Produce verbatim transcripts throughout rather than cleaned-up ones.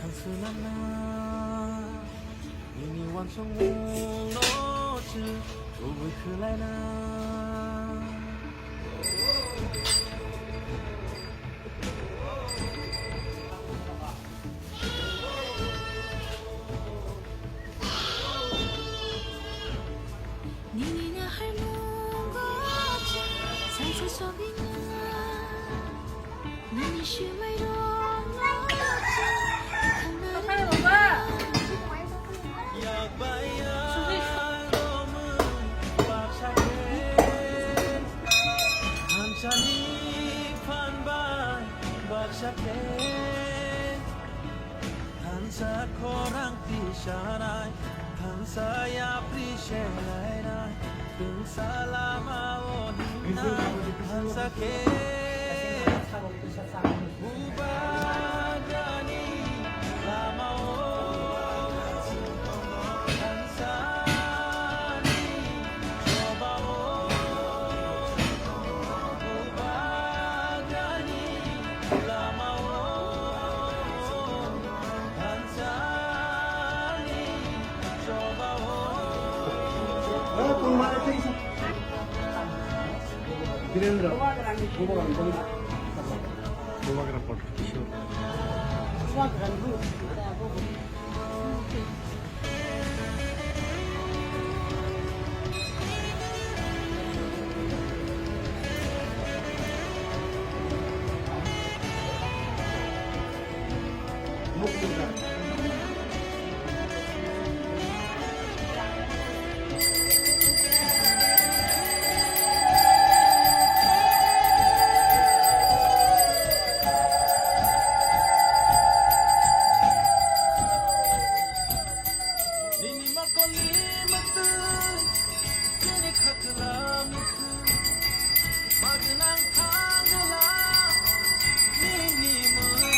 Swnamna, nini uansukmungno chwng kubui khlaina. Nini naharmungo chwng sangsasogwina. Nini swmairokno chwng thangna rwna. Yak bai yak romwi baksa khe, thansani phan bai baksa khe. Thansa khorang tisanai, thansa yapri selainai, tungsa lama o himna, thansa khe. Bubagrani lama o, thansa Nini mokol ni mwtwi, nini khakla mwtwi, magwnang thangla nini mwtwi.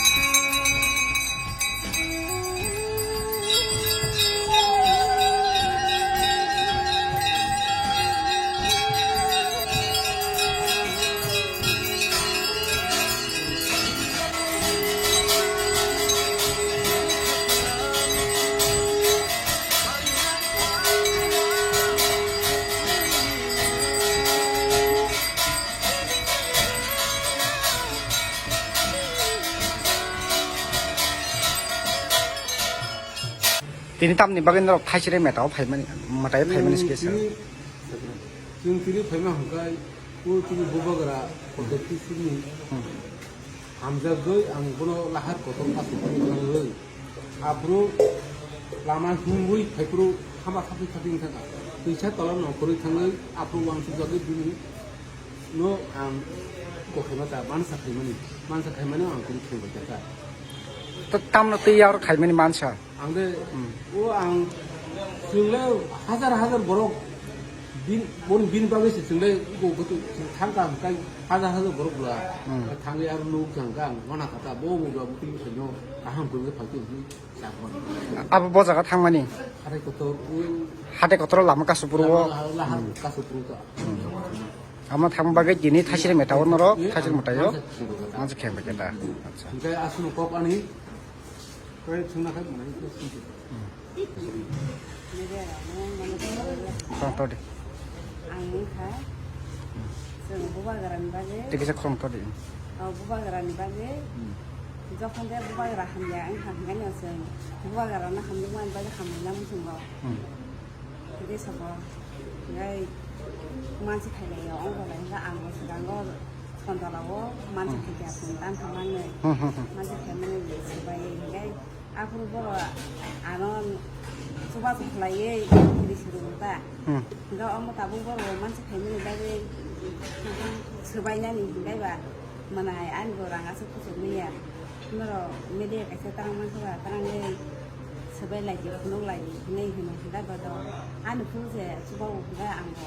Tini tamni bagwi norok thaisre meta o phaimani, mwtai o phaimani se kesa. Chwng tini, chwng tini phaima hwnkhe, o tini bubagra Kodok Tisini hamjakgwi ang bono lahar kotor aswk thangwi, aphuru lama himwi phaiphuru hama thapwi thapwi wngkha. Twisa tola no kwrwi thangwi aphuru uansukjagwi bini no ang kokhaima ta mansa khaimani, mansa khaimani ang kunu thangbai ta. To tamno twi yak khaimani mansa? Ang de, hmm, o ang chwng le hazar hazar borok bin, boni bini bagwi se chwng le iko goto chwng thang ka hwnkhe hazar hazar borok bwla. Hmm. Thangwi aro nuk thang ka ang wana kha ta bo bo ba bwtwi bwsai no kaham kwrwngwi phai tong hwnwi chak mano. Abo bo jaga thangmani? Hathai kotor, o hathai kotor lama Kasupur o. Lama, lama, hmm, Kasupur ka. Hmm. Amo thang bagwi tini thaisre meta o norok, eh, thaisre meta o. Mansa khe ba khe ta. Acha. Hwnkhe aswk kok ani. Koi thwngna khai mwnai khe thwngkhe. Khorang to de. Ang wngkha, chwng bubagrani bagwi. Tei kisa khorang to de. O bubagrani bagwi. Hmm. Jokhon de bubagra hamya wngkha hwnkhai no chwng bubagrano hamjakmani bagwi hamlaina muchungo. Hmm. Hwnkhe sobo, hwnkhe mansi khailaiyo, ongkholai hwnkhe ang bo swkango Sondalao mansi khaikha, chwng tamo manwi. Hmm, hmm, hmm. Mansi khaimani swbai hwnkhe aphuru borok ano chubachu khlaiwi risi rwgo ta. Hmm. Hwnkhe omo tabuk borok mansi khaimani bagwi swbainani hwnkhe ba mwnai ani bo rang aswk kuchuk manya. Norok media kaisa twrang mankha ba, twrangwi swbai lai di, phunuk lai di hinwi hino hwnkhe bodo ani phuru se chubago hwnkhe ang bo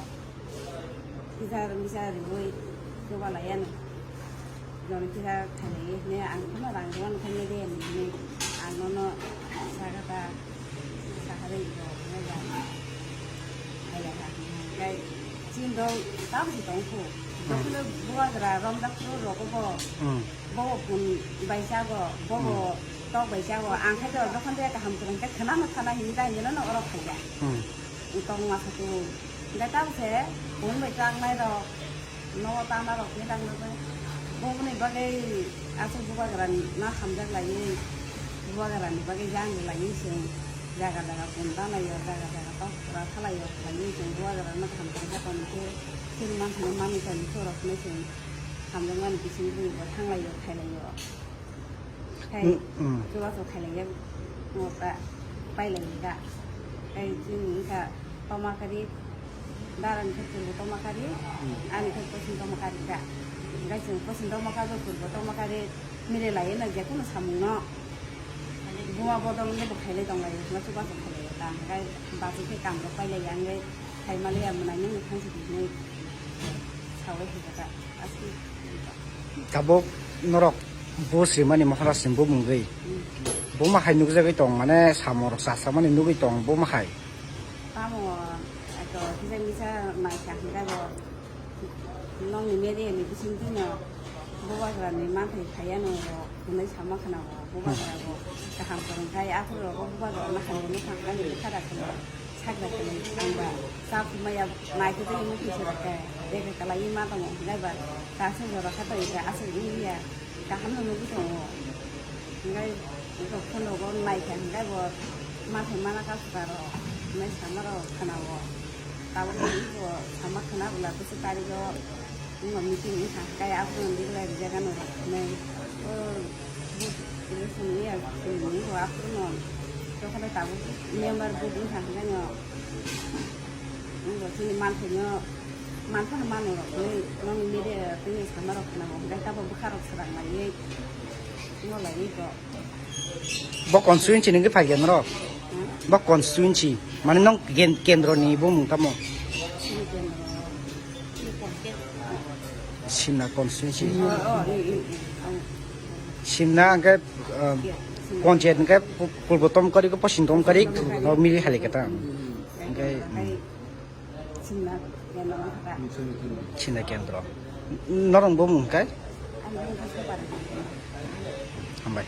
kisa misa riui chuba lai anw. Joni kisa khainai hinwi ang phano rang rwmani khe media ni hinwi ang nono sakha ta. Saharwi bo hwnwi ba hai ya kha hwnwi hai. Chini dol tabukhe tong kho. Hmm. Jokhonno bubagra romjak phuru rogo bo, hmm, bo bo kun bai chago, bo bo, hmm, Tok bai jago, ang khe to dokan de kaham kwrwng khe khwnano thana hini dai nino no oro phaiya. Hmm. Tong ma sa tu. Ga ta se, phone bai tang nai rok, no ta na rok ni tang na. Bo ni bagai asu bubagra na hamjak lai, bubagra ni bagai jang lai sing. Jaga jaga phone ta nai yo, jaga jaga tok ra thalai yo, lai sing bubagra na hamjak lai kon ke, kin man thani man ni kan to rok ne sing. Hamjak man bising bui bo thang lai yo, khai lai yo. Khai, mm, mm. Chubachu khailaijak, mo ta pailaijak. Khai chini wngkha tomakari, darani khe chwngbo tomakari, mm, ani khe posin tomakari kha. Khai chwng posin tomakari, chwngbo tomakari, mile laiwi no jekunu samungno buma bodol wngwi bo khailai tonglaio, chubachu khailaio ta. Khai bachwi khe kamrok pailaiya wngwi. Hai maliya mwnai nini thangsi hinwi sawi hai kata asli. Tabuk norok bo srimani Maharaj ni bumung gwi. Hmm. Buma hai nukjagwi tong, mane samung rok chasamani nugwi tong buma hai. Tamo ato kisa misa mai kha hingkha bo nongni media ni bising twi no bubagra ni manthai phaiya no rok hinwi sama khna bo bubagra bo kaham kwrwng khai aphuru rogo bubagra no hamya nukha ani bwkha da khna. Sakra kwlwi ang ba chak maya nai khe tei mukti sora khe beke kwlaiwi ma tongo, hwnkhai ba kaisa jora khe to ika aswk wngya kaham no nugwi tongo, hwnkhai iko phone rogo nai kha hwnkhai bo ma khe mana ka sora rok hwnwi sama rok khna o, tabuk bo sama khna bwla bwswk kari o. Wngma meeting wngkha, kaya aphuru declare rijak ano rok hinwi. O booth election ni ya, ni bo aphuru no. Tokhala tabuk member booth wngkha hinwi no. Wngbo chini manthai no, manthano mano rok hinwi, nokni media rok tini sama rok khna bo hinwi tabo bwkha rok swrang laiwi. Wngbo laiwi ko. Bo constituency ni wngwi phaikha norok? Hmm? Bo constituency, mane nong ken-, kendro ni bumung tamo? Sini kendro. Simna constituency. Oh, oh, i, i, i, oh. Simna hwnkhe, um, iya, Simna. Panchayat hwnkhe pu-, Purbo Tomkari khe Poschim Tomkari, Tomkari. Oh, mili hai khe ta. Hmm. Hwnkhe, hmm. Simna kendro wngkha. Simna kendro. Norok bumung hwnkhe? Ang bumung khe Sopari. Hambai.